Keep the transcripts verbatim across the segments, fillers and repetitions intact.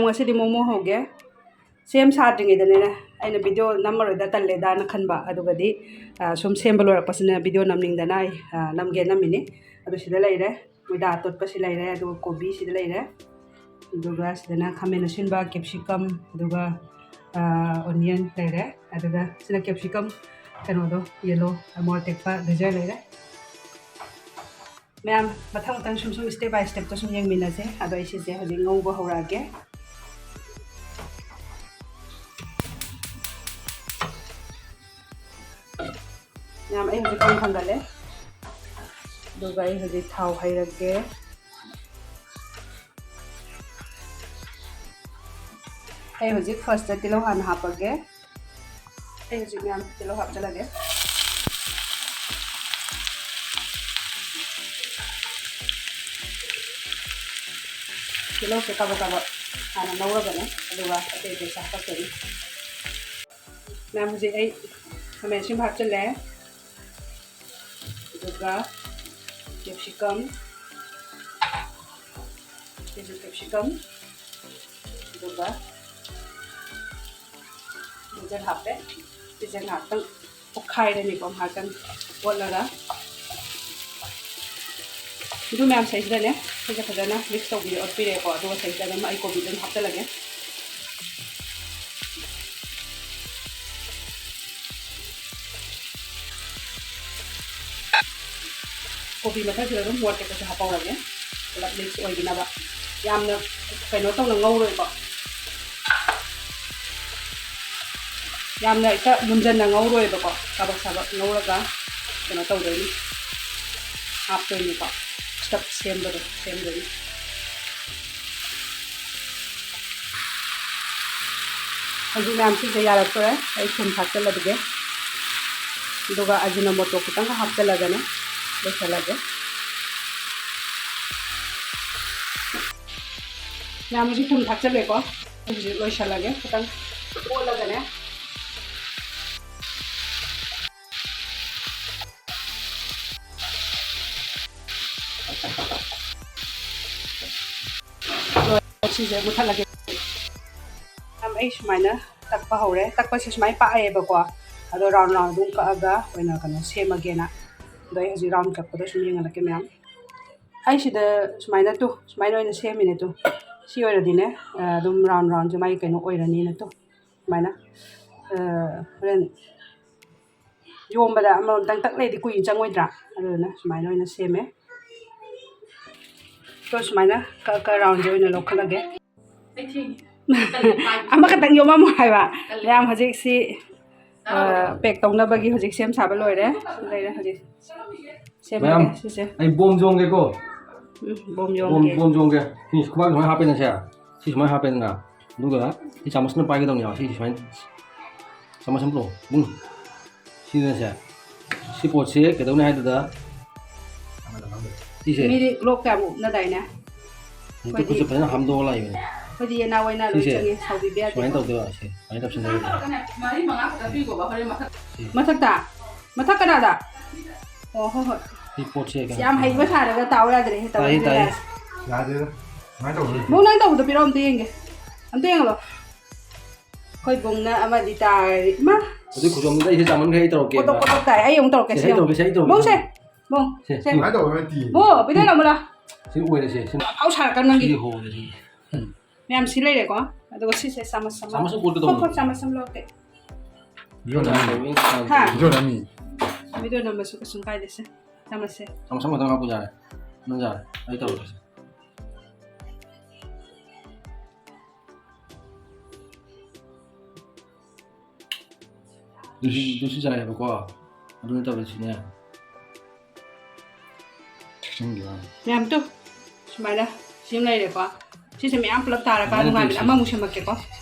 ꯉꯁꯤꯗꯤ ꯃꯣꯃꯣ ꯍꯧꯒꯦ꯫ ꯁꯦꯝ ꯁꯥꯗ꯭ꯔꯤꯉꯩꯗꯅꯦ ꯑꯩꯅ ꯚꯤꯗꯤꯑꯣ ꯅꯝꯃꯔꯣꯏꯗ ꯇꯜꯂꯦꯗꯥꯅ ꯈꯟꯕ, ꯑꯗꯨꯒꯗꯤ, ꯑ, ꯁꯨꯝ ꯁꯦꯝꯕ ꯂꯣꯏꯔꯛꯄꯁꯤꯅ ꯚꯤꯗꯤꯑꯣ ꯅꯝꯅꯤꯡꯗꯅ ꯑꯩ, ꯑ, ꯅꯝꯒꯦ ꯅꯝꯃꯤꯅꯤ꯫ ꯑꯗꯨ ꯁꯤꯗ ꯂꯩꯔꯦ, ꯃꯣꯏꯗꯥ ꯑꯇꯣꯠꯄꯁꯤ ꯂꯩꯔꯦ, ꯑꯗꯨꯒ ꯀꯣꯕꯤ ꯁꯤꯗ ꯂꯩꯔꯦ, ꯑꯗꯨꯒ ꯁꯤꯗꯅ ꯈꯥꯃꯦꯟ ꯑꯁꯤꯟꯕ, ꯀꯦꯞꯁꯤꯀꯝ, ꯑꯗꯨꯒ, ꯑ, ꯑꯣꯅꯤꯌꯟ ꯂꯩꯔꯦ, ꯑꯗꯨꯒ ꯁꯤꯅ ꯀꯦꯞꯁꯤꯀꯝ ꯀꯩꯅꯣꯗꯣ, ꯌꯦꯂꯣ, ꯃꯣꯔꯣꯛ ꯑꯇꯦꯛꯄ ꯒꯖꯔ ꯂꯩꯔꯦ꯫ ꯃꯌꯥꯝ ꯃꯊꯪ ꯃꯊꯪ ꯁꯨꯝ ꯁꯨꯝ step by stepꯇ ꯁꯨꯝ ꯌꯦꯡꯃꯤꯟꯅꯁꯦ꯫ ꯑꯗꯣ ꯑꯩ ꯁꯤꯁꯦ ꯍꯧꯖꯤꯛ ꯉꯧꯕ ꯍꯧꯔꯛꯑꯒꯦ꯫ ꯃꯌꯥꯝ ꯑꯩ ꯍꯧꯖꯤꯛ ꯀꯪ ꯊꯥꯡꯒꯠꯂꯦ꯫ ꯑꯗꯨꯒ ꯑꯩ ꯍꯧꯖꯤꯛ ꯊꯥꯎ ꯍꯩꯔꯒꯦ꯫ ꯑꯩ ꯍꯧꯖꯤꯛ firstꯇ ꯇꯤꯜꯍꯧ ꯍꯥꯟꯅ ꯍꯥꯞꯄꯒꯦ꯫ ꯑꯩ ꯍꯧꯖꯤꯛ ꯃꯌꯥꯝ ꯇꯤꯜꯍꯧ ꯍꯥꯞꯆꯜꯂꯒꯦ꯫ ꯇꯤꯜꯍꯧꯁꯦ ꯀꯥꯕꯛ ꯀꯥꯕꯛ ꯍꯥꯟꯅ ꯉꯧꯔꯒꯅꯦ, ꯑꯗꯨꯒ ꯑꯇꯩ ꯑꯇꯩꯁꯦ ꯍꯥꯞꯄꯛꯇꯣꯏꯅꯤ꯫ ꯃꯌꯥꯝ ꯍꯧꯖꯤꯛ ꯑꯩ ꯈꯥꯃꯦꯟ ꯑꯁꯤꯟꯕ ꯍꯥꯞꯆꯜꯂꯦ, ꯑꯗꯨꯒ capsicum, ꯁꯤꯁꯨ capsicum, ꯑꯗꯨꯒ ꯖꯤꯟꯖꯔ ꯍꯥꯞꯄꯦ꯫ ꯁꯤꯁꯦ ꯉꯥꯏꯍꯥꯛꯇꯪ ꯑꯣꯠꯈꯥꯏꯔꯅꯤꯀꯣ, ꯉꯥꯏꯍꯥꯛꯇꯪ ꯑꯣꯠꯂꯒ꯫ ꯑꯗꯨ ꯃꯌꯥꯝ ꯁꯤꯗꯩꯁꯤꯗꯅꯦ, ꯁꯤꯁꯦ ꯐꯖꯅ mix ꯇꯧꯕꯤꯔꯦ, ꯑꯣꯠꯄꯤꯔꯦꯀꯣ꯫ ꯑꯗꯨꯒ ꯁꯤꯗꯩꯁꯤꯗ ꯑꯗꯨꯝ ꯑꯩ ꯀꯣꯕꯤꯗꯣ ꯑꯗꯨꯝ ꯍꯥꯞꯆꯜꯂꯒꯦ꯫ ꯀꯣꯕꯤ ꯃꯊꯛꯁꯤꯗ ꯑꯗꯨꯝ ꯃꯣꯔꯣꯛ ꯑꯇꯦꯛꯄꯁꯦ ꯍꯥꯞꯍꯧꯔꯒꯦ, ꯄꯨꯂꯞ mix ꯑꯣꯏꯈꯤꯅꯕ꯫ ꯌꯥꯝꯅ ꯀꯩꯅꯣ ꯇꯧꯅ ꯉꯧꯔꯣꯏꯀꯣ, ꯌꯥꯝꯅ ꯍꯦꯛꯇ ꯃꯨꯟꯖꯟꯅ ꯉꯧꯔꯣꯏꯕꯀꯣ, ꯀꯥꯕꯛ ꯁꯥꯕꯛ ꯉꯧꯔꯒ ꯀꯩꯅꯣ ꯇꯧꯗꯣꯏꯅꯤ, ꯍꯥꯞꯇꯣꯏꯅꯤꯀꯣ, stuff ꯁꯦꯝꯕꯗꯣ ꯁꯦꯝꯗꯣꯏꯅꯤ꯫ ꯍꯧꯖꯤꯛ ꯃꯌꯥꯝꯁꯤꯡꯁꯦ ꯌꯥꯔꯛꯇꯣꯔꯦ꯫ ꯑꯩ ꯊꯨꯝ ꯊꯥꯛꯆꯜꯂꯒꯦ, ꯑꯗꯨꯒ ꯑꯖꯤꯅꯣꯃꯣꯇꯣ ꯈꯤꯇꯪꯒ ꯍꯥꯞꯆꯜꯂꯒꯅꯦ ꯂꯣꯏꯁꯜꯂꯒꯦ꯫ ꯃꯌꯥꯝ ꯍꯧꯖꯤꯛ ꯊꯨꯝ ꯊꯥꯛꯆꯜꯂꯦꯀꯣ꯫ ꯑꯩ ꯍꯧꯖꯤꯛ ꯂꯣꯏꯁꯜꯂꯒꯦ, ꯈꯤꯇꯪ ꯑꯣꯠꯂꯒꯅꯦ꯫ ꯁꯤꯁꯦ ꯃꯨꯊꯠꯂꯒꯦ꯫ ꯑꯩ ꯁꯨꯃꯥꯏꯅ ꯇꯛꯄ ꯍꯧꯔꯦ꯫ ꯇꯛꯄꯁꯦ ꯁꯨꯃꯥꯏꯅ ꯄꯥꯛꯑꯦꯕꯀꯣ, ꯑꯗꯣ ꯔꯥꯎꯟ ꯔꯥꯎꯟ ꯑꯗꯨꯝ ꯀꯛꯑꯒ ꯑꯣꯏꯅ ꯀꯩꯅꯣ ꯁꯦꯝꯃꯒꯦꯅ꯫ ꯑꯗꯣ ꯑꯩ ꯍꯧꯖꯤꯛ ꯔꯥꯎꯟ ꯀꯛꯄꯗꯣ ꯁꯨꯝ ꯌꯦꯡꯍꯜꯂꯛꯀꯦ ꯃꯌꯥꯝ꯫ ꯑꯩ ꯁꯤꯗ ꯁꯨꯃꯥꯏꯅ ꯇꯨ, ꯁꯨꯃꯥꯏꯅ ꯑꯣꯏꯅ ꯁꯦꯝꯃꯤꯅꯦ ꯇꯨ꯫ ꯁꯤ ꯑꯣꯏꯔꯗꯤꯅꯦ, ꯑ, ꯑꯗꯨꯝ ꯔꯥꯎꯟ ꯔꯥꯎꯟꯁꯦ ꯃꯥꯒꯤ ꯀꯩꯅꯣ ꯑꯣꯏꯔꯅꯤꯅ ꯇꯨ꯫ ꯁꯨꯃꯥꯏꯅ, ꯑ, ꯍꯣꯔꯦꯟ ꯌꯣꯝꯕꯗ ꯑꯃꯃꯝꯇꯪ ꯇꯛ ꯂꯩꯗꯤ ꯀꯨꯏꯅ ꯆꯪꯉꯣꯏꯗ꯭ꯔꯥ? ꯑꯗꯨꯗꯨꯅ ꯁꯨꯃꯥꯏꯅ ꯑꯣꯏꯅ ꯁꯦꯝꯃꯦ꯫ ꯇꯣ ꯁꯨꯃꯥꯏꯅ ꯀꯛ ꯀꯛ ꯔꯥꯎꯟꯁꯦ ꯑꯣꯏꯅ ꯂꯧꯈꯠꯂꯒꯦ꯫ ꯑꯃꯈꯛꯇꯪ ꯌꯣꯝꯃꯝꯃꯣ ꯍꯥꯏꯕ꯫ ꯃꯌꯥꯝ ꯍꯧꯖꯤꯛꯁꯤ, ꯑ, ꯄꯦꯛ ꯇꯧꯅꯕꯒꯤ ꯍꯧꯖꯤꯛ ꯁꯦꯝ ꯁꯥꯕ ꯂꯣꯏꯔꯦ꯫ ꯁꯤ ꯂꯩꯔꯦ ꯍꯧꯖꯤꯛ꯫ ꯁꯦꯝꯃꯒꯦ ꯃꯌꯥꯝ, ꯁꯤꯁꯦ꯫ ꯑꯩ ꯕꯣꯝ ꯌꯣꯝꯒꯦꯀꯣ꯫ ꯎꯝ, ꯕꯣꯝ ꯕꯣꯝ, ꯌꯣꯝꯒꯦ꯫ ꯕꯣꯝ ꯌꯣꯝꯒꯦ꯫ ꯁꯤ ꯈꯨꯕꯥꯛ ꯁꯨꯃꯥꯏꯅ ꯍꯥꯞꯄꯦꯅ ꯁꯦ꯫ ꯁꯤ ꯁꯨꯃꯥꯏꯅ ꯍꯥꯞꯄꯦꯗꯅ꯫ ꯑꯗꯨꯒ ꯁꯤ ꯆꯥꯃꯁꯅ ꯄꯥꯏꯒꯗꯧꯅꯦꯕ꯫ ꯁꯤ ꯁꯨꯃꯥꯏꯅ ꯆꯥꯃꯁ ꯑꯃ ꯄꯨꯔꯛꯑꯣ꯫ ꯕꯨꯡ꯫ ꯁꯤꯗꯅꯁꯦ꯫ ꯁꯤ ꯄꯣꯠꯁꯦ ꯀꯩꯗꯧꯅꯤ ꯍꯥꯏꯗꯨꯗ ꯁꯤꯁꯦ꯫ ꯃꯤꯗꯤ ꯂꯣꯛ ꯀꯌꯥꯝ ꯎꯞꯅꯗꯥꯏꯅꯦ? ꯑꯝꯇ ꯈꯨꯠꯁꯦ ꯐꯖꯅ ꯍꯥꯝꯗꯣꯛꯑ ꯂꯥꯛꯏꯕꯅꯦ꯫ ꯑꯩꯈꯣꯏꯗꯤ ꯌꯦꯅꯥꯎ ꯑꯣꯏꯅ ꯂꯣꯏ ꯁꯤꯁꯦ꯫ ꯆꯪꯉꯦ, ꯁꯥꯎꯕꯤꯕ ꯌꯥꯗꯦꯀꯣ꯫ ꯁꯨꯃꯥꯏꯅ ꯇꯧꯗꯣꯏꯕ ꯁꯦ꯫ ꯁꯨꯃꯥꯏꯅ ꯇꯧꯁꯤꯟꯗꯣꯏꯕ꯫ ꯁꯤ꯫ ꯃꯊꯛꯇ? ꯃꯊꯛ ꯀꯅꯥꯗ? ꯑꯣ, ꯍꯣꯏ, ꯍꯣꯏ꯫ ꯁꯤ ꯄꯣꯠꯁꯦ ꯀꯩꯅꯣ ꯌꯥꯝ ꯍꯩꯕ ꯁꯥꯔꯒ ꯇꯥꯎ ꯌꯥꯗ꯭ꯔꯦ꯫ ꯇꯥꯏꯌꯦ, ꯇꯥꯏꯌꯦ꯫ ꯌꯥꯗꯦꯗ꯫ ꯁꯨꯃꯥꯏꯅ ꯇꯧꯕ ꯅꯠꯇꯦ꯫ ꯕꯨꯡ, ꯅꯪ ꯇꯧꯕꯗꯣ ꯄꯤꯔꯛꯑꯣ, ꯑꯝꯇ ꯌꯦꯡꯒꯦ꯫ ꯑꯝꯇ ꯌꯦꯡꯍꯜꯂꯣ꯫ ꯑꯩꯈꯣꯏ ꯕꯨꯡꯅ ꯑꯃꯗꯤ ꯇꯥꯔꯤ꯫ ꯏꯃꯥ! ꯑꯗꯨꯏ ꯈꯨꯗꯣꯡꯗꯨꯗ ꯑꯩꯁꯦ ꯆꯥꯃꯟꯈ꯭ꯔꯦ, ꯑꯩ ꯇꯧꯔꯛꯀꯦ꯫ ꯀꯣꯇꯣꯛ ꯀꯣꯇꯣꯛ ꯇꯥꯏ꯫ ꯑꯩ ꯑꯃꯨꯛ ꯇꯧꯔꯛꯀꯦ, ꯁꯦ, ꯁꯤ ꯑꯩ ꯌꯦꯡꯉꯣ꯫ ꯇꯧꯔꯛꯀꯦ, ꯁꯦ, ꯑꯩ ꯇꯧꯔꯛꯀꯦ꯫ ꯕꯨꯡꯁꯦ! ꯁꯦ, ꯕꯨꯡ! ꯁꯦ, ꯁꯦ꯫ ꯁꯨꯃꯥꯏꯅ ꯇꯧꯕ ꯅꯠꯇꯦ꯫ ꯕꯨꯡ, ꯄꯤꯗꯣꯏ ꯂꯥꯎ ꯃꯨꯂꯥ꯫ ꯁꯤ ꯑꯣꯏꯔꯦ, ꯁꯦ꯫ ꯁꯤ ꯑꯐꯥꯎ ꯁꯥꯔꯛꯀꯅꯨ ꯅꯪꯒꯤ꯫ ꯁꯤ ꯍꯣꯔꯦ, ꯁꯤ꯫ ꯃꯌꯥꯝ ꯁꯤ ꯂꯩꯔꯦꯀꯣ꯫ ꯑꯗꯨꯒ ꯁꯤꯁꯦ ꯆꯥꯃꯁ ꯑꯃ꯫ ꯆꯥꯃꯁ ꯑꯃ ꯀꯣꯠꯀꯗꯧꯕꯅꯤ꯫ ꯈꯣꯠ, ꯈꯣꯠ, ꯆꯥꯃꯁ ꯑꯃ ꯂꯧꯔꯛꯀꯦ꯫ ꯚꯤꯗꯤꯑꯣ ꯅꯝꯃꯤ꯫ ꯍꯥ? ꯚꯤꯗꯤꯑꯣ ꯅꯝꯃꯤ꯫ ꯚꯤꯗꯤꯑꯣ ꯅꯝꯕꯁꯨ ꯀꯩꯁꯨꯝ ꯀꯥꯏꯗꯦ ꯁꯦ꯫ ꯆꯥꯃꯁꯁꯦ꯫ ꯆꯥꯃꯁ ꯑꯃꯈꯛꯇꯪ ꯍꯥꯞꯄꯨ ꯌꯥꯔꯦ꯫ ꯅꯪ ꯌꯥꯔꯦ꯫ ꯑꯩ ꯇꯧꯔꯒꯦ ꯁꯦ꯫ ꯗꯨꯁꯤ, ꯗꯨꯁꯤ ꯆꯥꯏꯌꯦꯕꯀꯣ꯫ ꯑꯗꯨ ꯅꯠꯇꯕ ꯁꯤꯅꯦ꯫ ꯅꯪꯒꯤ ꯋꯥꯅꯤ꯫ ꯃꯌꯥꯝ ꯇꯨ꯫ ꯁꯨꯃꯥꯏꯅ ꯁꯤ ꯑꯃ ꯂꯩꯔꯦꯀꯣ꯫ ꯁꯤꯁꯦ ꯃꯌꯥꯝ ꯄꯨꯂꯞ ꯇꯥꯔꯀꯥꯟꯗ ꯁꯨꯃꯥꯏꯅ ꯅꯨꯡꯉꯥꯏꯕꯅꯦ꯫ ꯇꯧꯁꯤ꯫ ꯑꯃꯃꯨꯛ ꯁꯦꯝꯃꯛꯀꯦꯀꯣ꯫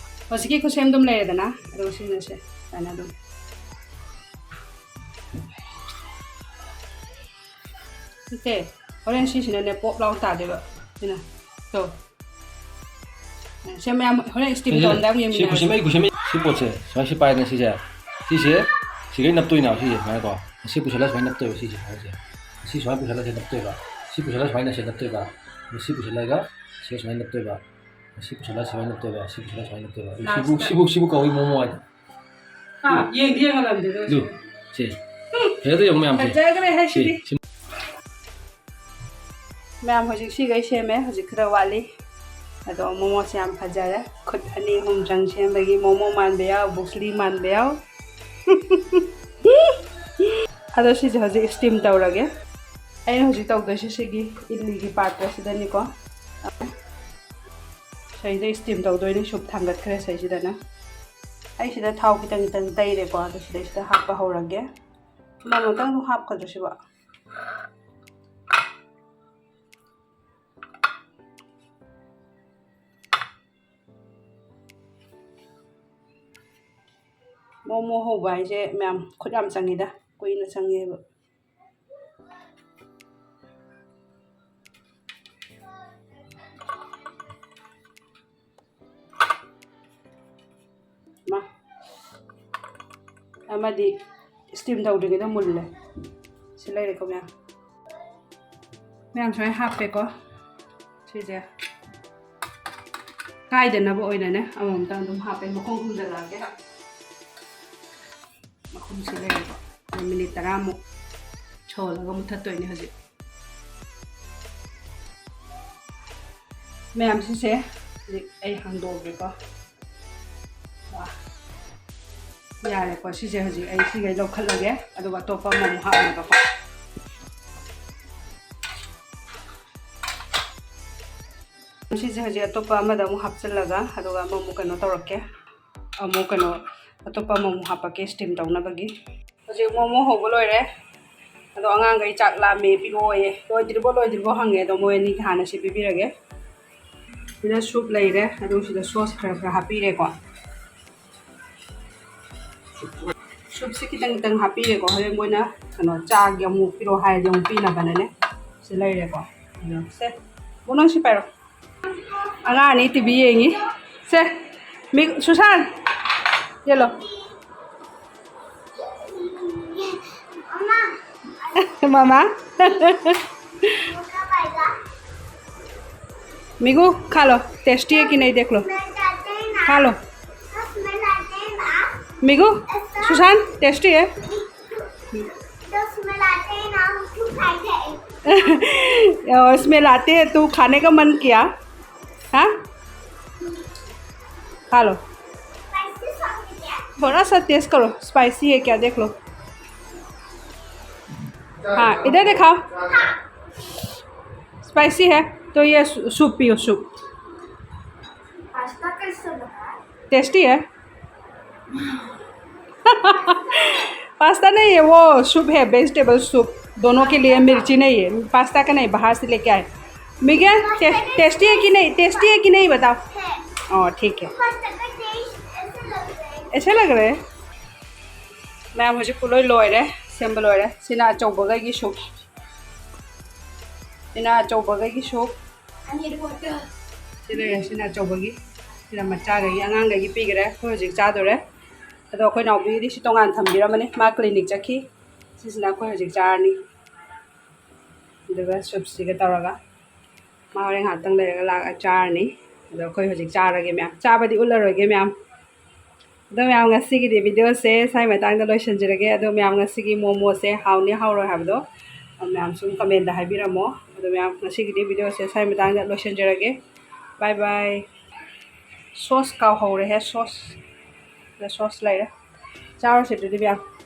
ꯍꯧꯖꯤꯛꯀꯤ ꯈꯨꯠꯁꯦꯝꯗꯨꯝ ꯂꯩꯔꯦꯗꯅ꯫ ꯑꯗꯨꯒ ꯁꯤꯅ ꯁꯦ꯫ ꯁꯨꯃꯥꯏꯅ ꯑꯗꯨꯝ꯫ ꯅꯠꯇꯦ, ꯍꯣꯔꯦꯟ ꯁꯤꯁꯤꯅꯅꯦ ꯄꯣꯞ ꯂꯥꯎ ꯇꯥꯗꯣꯏꯕ꯫ ꯁꯤꯅ꯫ ꯇꯣ꯫ ꯁꯦ ꯃꯌꯥꯝ ꯍꯣꯔꯦꯟ steam ꯁꯤꯁꯦ, ꯇꯧꯔꯝꯗꯥꯏ ꯑꯃꯨꯛ ꯁꯤ ꯌꯦꯡꯃꯤꯟꯅꯔꯁꯤ꯫ ꯈꯨꯁꯦꯝ, ꯑꯩ ꯈꯨꯁꯦꯝ, ꯁꯤ ꯄꯣꯠꯁꯦ ꯁꯨꯃꯥꯏꯅ ꯁꯤ ꯄꯥꯏꯔꯦꯗꯅ ꯁꯤꯁꯦ꯫ ꯁꯤꯁꯦ ꯁꯤꯒꯩ ꯅꯞꯇꯣꯏꯅꯦꯕ ꯁꯤꯁꯦ ꯁꯨꯃꯥꯏꯅꯀꯣ꯫ ꯁꯤ ꯄꯨꯁꯜꯂꯒ ꯁꯨꯃꯥꯏꯅ ꯅꯞꯇꯣꯏꯕ ꯁꯤꯁꯦ ꯁꯨꯃꯥꯏꯅꯁꯦ꯫ ꯁꯤ ꯁꯨꯃꯥꯏꯅ ꯄꯨꯁꯜꯂꯒ ꯁꯤ ꯅꯞꯇꯣꯏꯕ꯫ ꯁꯤ ꯄꯨꯁꯜꯂꯒ ꯁꯨꯃꯥꯏꯅ ꯁꯤ ꯅꯞꯇꯣꯏꯕ꯫ ꯑꯗꯨ ꯁꯤ ꯄꯨꯁꯜꯂꯒ ꯁꯤ ꯁꯨꯃꯥꯏꯅ ꯅꯞꯇꯣꯏꯕ꯫ ꯁꯤ ꯄꯨꯁꯜꯂ ꯁꯨꯃꯥꯏꯅ ꯅꯞꯇꯣꯏꯕ, ꯁꯤ ꯄꯨꯁꯜꯂ ꯁꯨꯃꯥꯏꯅ ꯅꯞꯇꯣꯏꯕ꯫ ꯁꯤꯕꯨ, ꯂꯥꯁꯇ꯫ ꯁꯤꯕꯨ, ꯁꯤꯕꯨ ꯀꯧꯏ ꯃꯣꯃꯣ ꯍꯥꯏꯗꯣ꯫ ꯑꯥ, ꯌꯦꯡꯗꯤ ꯌꯦꯡꯍꯜꯂꯝꯗꯦ ꯑꯗꯨ ꯑꯗꯨ, ꯁꯤ꯫ ꯐꯖꯗ꯭ꯔꯣ ꯌꯦꯡꯉꯨ ꯃꯌꯥꯝꯁꯦ? ꯐꯖꯈ꯭ꯔꯦ ꯍꯥꯏꯁꯤꯗꯤ꯫ ꯁꯤ, ꯁꯤ꯫ ꯃꯌꯥꯝ ꯍꯧꯖꯤꯛ ꯁꯤꯈꯩ ꯁꯦꯝꯃꯦ, ꯍꯧꯖꯤꯛ ꯈꯔ ꯋꯥꯠꯂꯤ꯫ ꯑꯗꯣ ꯃꯣꯃꯣꯁꯦ ꯌꯥꯝ ꯐꯖꯔꯦ꯫ ꯈꯨꯠ ꯑꯅꯤ ꯑꯍꯨꯝ ꯆꯪ ꯁꯦꯝꯕꯒꯤ ꯃꯣꯃꯣ ꯃꯥꯟꯕ ꯌꯥꯎ, ꯕ꯭ꯔꯨꯁꯂꯤ ꯃꯥꯟꯕ ꯌꯥꯎ꯫ ꯑꯗꯣ ꯁꯤꯁꯦ ꯍꯧꯖꯤꯛ steam ꯇꯧꯔꯒꯦ꯫ ꯑꯩꯅ ꯍꯧꯖꯤꯛ ꯇꯧꯗꯣꯏꯁꯦ ꯁꯤꯒꯤ ꯏꯗꯂꯤꯒꯤ ꯄꯥꯇ꯭ꯔꯁꯤꯗꯅꯤꯀꯣ꯫ ꯁꯤꯗꯩꯗ steam ꯇꯧꯗꯣꯏꯅꯤ, ꯁꯨꯞ ꯊꯥꯡꯒꯠꯈ꯭ꯔꯦ ꯁꯤꯗꯩꯁꯤꯗꯅ꯫ ꯑꯩ ꯁꯤꯗ ꯊꯥꯎ ꯈꯤꯇꯪ ꯈꯤꯇꯪ ꯇꯩꯔꯦꯀꯣ, ꯑꯗꯣ ꯁꯤꯗꯩꯁꯤꯗ ꯍꯥꯞꯄ ꯍꯧꯔꯒꯦ꯫ ꯃꯃꯜꯇꯪ ꯑꯗꯨꯝ ꯍꯥꯞꯀꯗ꯭ꯔꯣ ꯁꯤꯕꯣ? ꯃꯣꯃꯣ ꯍꯧꯕ ꯍꯥꯏꯁꯦ ꯃꯌꯥꯝ ꯈꯨꯠ ꯌꯥꯝ ꯆꯪꯉꯤꯗ, ꯀꯨꯏꯅ ꯆꯪꯉꯦꯕ꯫ ꯃꯥ꯫ ꯑꯃꯗꯤ steam ꯇꯧꯗ꯭ꯔꯤꯉꯩꯗ ꯃꯨꯜꯂꯦ꯫ ꯁꯤ ꯂꯩꯔꯦꯀꯣ ꯃꯌꯥꯝ꯫ ꯃꯌꯥꯝ ꯁꯨꯃꯥꯏꯅ ꯍꯥꯞꯄꯦꯀꯣ꯫ ꯁꯤꯁꯦ ꯀꯥꯏꯗꯅꯕ ꯑꯣꯏꯅꯅꯦ ꯑꯃꯃꯝꯇꯪ ꯑꯗꯨꯝ ꯍꯥꯞꯄꯦ꯫ ꯃꯈꯨꯝ ꯈꯨꯝꯖꯤꯜꯂꯛꯑꯒꯦ꯫ ꯃꯈꯨꯝꯁꯤ ꯂꯩꯔꯦꯀꯣ꯫ ꯑꯗꯨ ꯃꯤꯅꯤꯠ ꯇꯔꯥꯃꯨꯛ ꯁꯧꯍꯜꯂꯒ ꯃꯨꯊꯠꯇꯣꯏꯅꯦ ꯍꯧꯖꯤꯛ꯫ ꯃꯌꯥꯝ ꯁꯤꯁꯦ ꯍꯧꯖꯤꯛ ꯑꯩ ꯍꯥꯡꯗꯣꯛꯑꯒꯦꯀꯣ꯫ ꯋꯥ꯫ ꯌꯥꯔꯦꯀꯣ, ꯁꯤꯁꯦ ꯍꯧꯖꯤꯛ ꯑꯩ ꯁꯤꯈꯩ ꯂꯧꯈꯠꯂꯒꯦ, ꯑꯗꯨꯒ ꯑꯇꯣꯞꯄ ꯑꯃꯃꯨꯛ ꯍꯥꯞꯅꯕꯀꯣ꯫ ꯁꯤꯁꯦ ꯍꯧꯖꯤꯛ ꯑꯇꯣꯞꯄ ꯑꯃꯗ ꯑꯃꯨꯛ ꯍꯥꯞꯆꯤꯜꯂꯒ, ꯑꯗꯨꯒ ꯑꯃꯃꯨꯛ ꯀꯩꯅꯣ ꯇꯧꯔꯛꯀꯦ꯫ ꯑꯃꯨꯛ ꯀꯩꯅꯣ, ꯑꯇꯣꯞꯄ ꯑꯃꯃꯨꯛ ꯍꯥꯞꯄꯛꯀꯦ steam ꯇꯧꯅꯕꯒꯤ꯫ ꯍꯧꯖꯤꯛ ꯃꯣꯃꯣ ꯍꯧꯕ ꯂꯣꯏꯔꯦ꯫ ꯑꯗꯣ ꯑꯉꯥꯡꯈꯩ ꯆꯥꯛ ꯂꯥꯝꯃꯦ ꯄꯤꯔꯛꯑꯣꯌꯦ꯫ ꯂꯣꯏꯗ꯭ꯔꯤꯕꯣ, ꯂꯣꯏꯗ꯭ꯔꯤꯕꯣ ꯍꯪꯉꯦ꯫ ꯑꯗꯣ ꯃꯣꯏ ꯑꯅꯤꯒꯤ ꯍꯥꯟꯅ ꯁꯤ ꯄꯤꯕꯤꯔꯒꯦ꯫ ꯁꯤꯗ ꯁꯨꯞ ꯂꯩꯔꯦ, ꯑꯗꯨ ꯁꯤꯗ ꯁꯣꯁ ꯈꯔ ꯈꯔ ꯍꯥꯞꯄꯤꯔꯦꯀꯣ꯫ ꯁꯨꯞꯁꯤ ꯈꯤꯇꯪ ꯈꯤꯇꯪ ꯍꯥꯞꯄꯤꯔꯦꯀꯣ꯫ ꯍꯣꯔꯦꯟ ꯃꯣꯏꯅ ꯀꯩꯅꯣ ꯆꯥꯒꯦ ꯑꯃꯨꯛ ꯄꯤꯔꯛꯑꯣ ꯍꯥꯏꯔꯗꯤ ꯑꯃꯨꯛ ꯄꯤꯅꯕꯅꯅꯦ꯫ ꯁꯤ ꯂꯩꯔꯦꯀꯣ꯫ ꯑꯗꯣ ꯁꯦ, ꯕꯨꯡ ꯅꯪ ꯁꯤ ꯄꯥꯏꯔꯣ꯫ ꯑꯉꯥꯡ ꯑꯅꯤ ꯇꯤꯚꯤ ꯌꯦꯡꯉꯤ꯫ ꯁꯦ, ꯃꯤ, ꯁꯨꯁꯥꯟ, ꯌꯦꯜꯂꯣ꯫ ꯃꯃꯥ꯫ मिगू, खा लो, टेस्टी है कि नहीं देख लो। खा लो। मिगू, सुशांत, टेस्टी है। इसमें लाते हैं तो खाने का मन किया। हाँ, खा लो। थोड़ा सा टेस्ट करो, स्पाइसी है क्या, देख लो। हाँ, इधर दिखाओ। स्पाइसी है तो ये सू- सूप पियो, सूप। पास्ता कैसे बना है? टेस्टी है। पास्ता नहीं है, वो सूप है, वेजिटेबल सूप। दोनों के लिए मिर्ची नहीं है, पास्ता का नहीं, बाहर से लेके आए। मिगेल, टे, टेस्टी है कि नहीं? टेस्टी है कि नहीं, बताओ। है। ओ, ठीक है। पास्ता का टेस्ट ऐसे लग रहा है। ऐसे लग रहा है। मैं मुझे पुलोई लोइरे, सिंबल लोइरे। ꯁꯤꯅ ꯑꯆꯧꯕꯈꯩꯒꯤ ꯁꯨꯞ꯫ ꯁꯤꯅ ꯑꯆꯧꯕꯈꯩꯒꯤ ꯁꯨꯞ꯫ ꯁꯤ ꯂꯩꯔꯦ, ꯁꯤꯅ ꯑꯆꯧꯕꯒꯤ꯫ ꯁꯤꯅ ꯃꯆꯥꯈꯩꯒꯤ, ꯑꯉꯥꯡꯈꯩꯒꯤ ꯄꯤꯈ꯭ꯔꯦ꯫ ꯑꯩꯈꯣꯏ ꯍꯧꯖꯤꯛ ꯆꯥꯗꯣꯔꯦ꯫ ꯑꯗꯣ ꯑꯩꯈꯣꯏ ꯏꯅꯥꯎꯄꯤꯒꯤꯗꯤ ꯁꯤ ꯇꯣꯉꯥꯟ ꯊꯝꯕꯤꯔꯝꯃꯅꯤ, ꯃꯥ ꯀ꯭ꯂꯤꯅꯤꯛ ꯆꯠꯈꯤ꯫ ꯁꯤꯁꯤꯅ ꯑꯩꯈꯣꯏ ꯍꯧꯖꯤꯛ ꯆꯥꯔꯅꯤ꯫ ꯑꯗꯨꯒ ꯁꯨꯞꯁꯤꯒ ꯇꯧꯔꯒ ꯃꯥ ꯍꯣꯔꯦꯟ ꯉꯥꯏꯍꯥꯛꯇꯪ ꯂꯩꯔꯒ ꯂꯥꯛꯑ ꯆꯥꯔꯅꯤ꯫ ꯑꯗꯣ ꯑꯩꯈꯣꯏ ꯍꯧꯖꯤꯛ ꯆꯥꯔꯒꯦ ꯃꯌꯥꯝ꯫ ꯆꯥꯕꯗꯤ ꯎꯠꯂꯔꯣꯏꯒꯦ ꯃꯌꯥꯝ꯫ ꯑꯗꯣ ꯃꯌꯥꯝ, ꯉꯁꯤꯒꯤꯗꯤ ꯚꯤꯗꯤꯑꯣꯁꯦ ꯁ꯭ꯋꯥꯏ ꯃꯇꯥꯡꯗ ꯂꯣꯏꯁꯤꯟꯖꯔꯒꯦ꯫ ꯑꯗꯣ ꯃꯌꯥꯝ, ꯉꯁꯤꯒꯤ ꯃꯣꯃꯣꯁꯦ ꯍꯥꯎꯅꯤ ꯍꯥꯎꯔꯣꯏ ꯍꯥꯏꯕꯗꯣ ꯃꯌꯥꯝ ꯁꯨꯝ ꯀꯃꯦꯟꯗ ꯍꯥꯏꯕꯤꯔꯝꯃꯣ꯫ ꯑꯗꯣ ꯃꯌꯥꯝ, ꯉꯁꯤꯒꯤꯗꯤ ꯚꯤꯗꯤꯑꯣꯁꯦ ꯁ꯭ꯋꯥꯏ ꯃꯇꯥꯡꯗ ꯂꯣꯏꯁꯤꯟꯖꯔꯒꯦ꯫ Bye bye. ꯁꯣꯁ ꯀꯥꯎꯍꯧꯔꯦꯍꯦ, ꯁꯣꯁ꯫ ꯁꯤꯗ ꯁꯣꯁ ꯂꯩꯔꯦ꯫ ꯆꯥꯔꯨꯁꯦ ꯑꯗꯨꯗꯤ ꯃꯌꯥꯝ꯫